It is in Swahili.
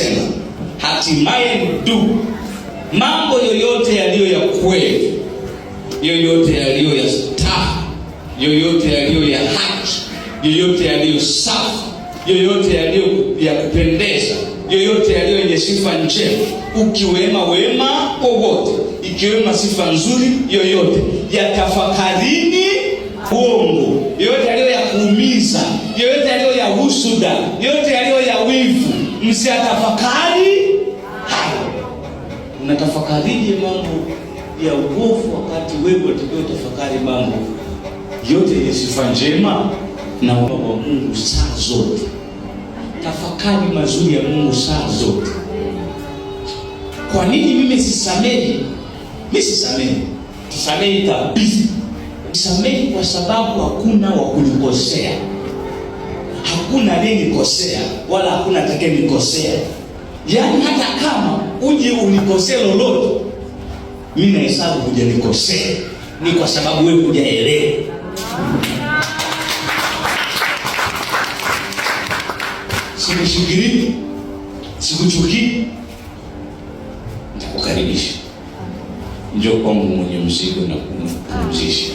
Anasema hatimaye, ndugu, mambo yoyote yaliyo ya kweli, yoyote yaliyo ya staha, yoyote yaliyo ya haki, yoyote yaliyo safi, yoyote yaliyo ya kupendeza, yoyote yaliyo yenye sifa njema, ukiwema wema wowote, ikiwema sifa nzuri yoyote, yatafakarini uongo, yoyote yaliyo ya kuumiza, yoyote yaliyo ya husuda, yoyote yaliyo ya wivu, msiyatafakari hayo. Unatafakarije mambo ya uovu wakati wewe unatakiwa utafakari mambo yote yenye sifa njema na wema wa Mungu saa zote? Tafakari mazuri ya Mungu saa zote. Kwa nini mimi sisamehi? Mimi sisamehi, sisamehi kabisa. Sisamehi kwa sababu hakuna wa kunikosea, hakuna aliyenikosea wala hakuna atakayenikosea. Yaani hata kama uje unikosee lolote, mimi nahesabu hujanikosea, ni kwa sababu wewe hujaelewa. Sikushikiri, sikuchukii, nitakukaribisha. Njoo kwangu mwenye mzigo na kupumzisha.